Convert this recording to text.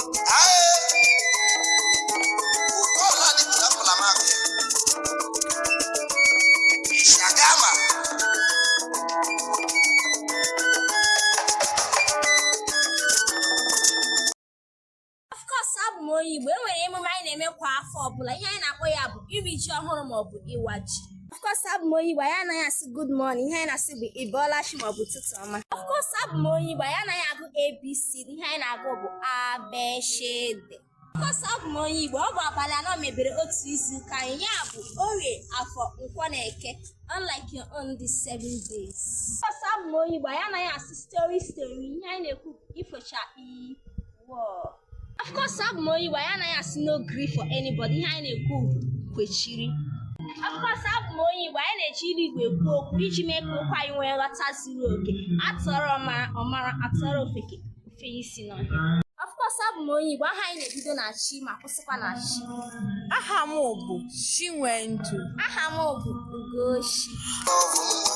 Ae, Ukola ni kula mavya. Ishagama. Of course, abụ m onye Igbo. E nwere emume anyị na-eme kwa afọ ọbụla. Ihe anyị na-akpọ ya bụ iri ji ọhụrụ maọbụ ịwa ji. Of course, abụ m onye Igbo. Anyị anaghị asị good morning. Ihe anyị na-asị bụ ịbọọla chi maọbụ ụtụtụ ọma. Of course, abụ m onye Igbo. Anyị anaghị agụ ABC. Ihe anyị na-agụ bụ ABCD. Of course, abụ m onye Igbo. Ọ bụ abalị 4 mebere otu izu ụka anyị, ya bụ Orie, Afọ, Nkwọ na Eke, unlike your own dị 7 days. Of course, abụ m onye Igbo. Anyị anaghị asị story story. Ihe anyị na-ekwu bụ ifochakpi wọọ. Of course, abụ m onye Igbo. Anyị anaghị asị no gree for anybody. Ihe anyị na-ekwu bụ kwechiri. Of course, abụ m onye Igbo. Anyị na-eji ilu Igbo ekwu okwu iji mee ka okwu anyị nwee nghọta zuru oke. Atụọrọ ọmara ọmara, atụọrọ ofeke ofenye isi n'ọhịa. Of course, abụ m onye Igbo. Aha anyị na-ebido na chi ma kwụsịkwa na chi. Aha m bụ Chinwendu. Aha m bụ Ugochi. Ọvụ mmụọ.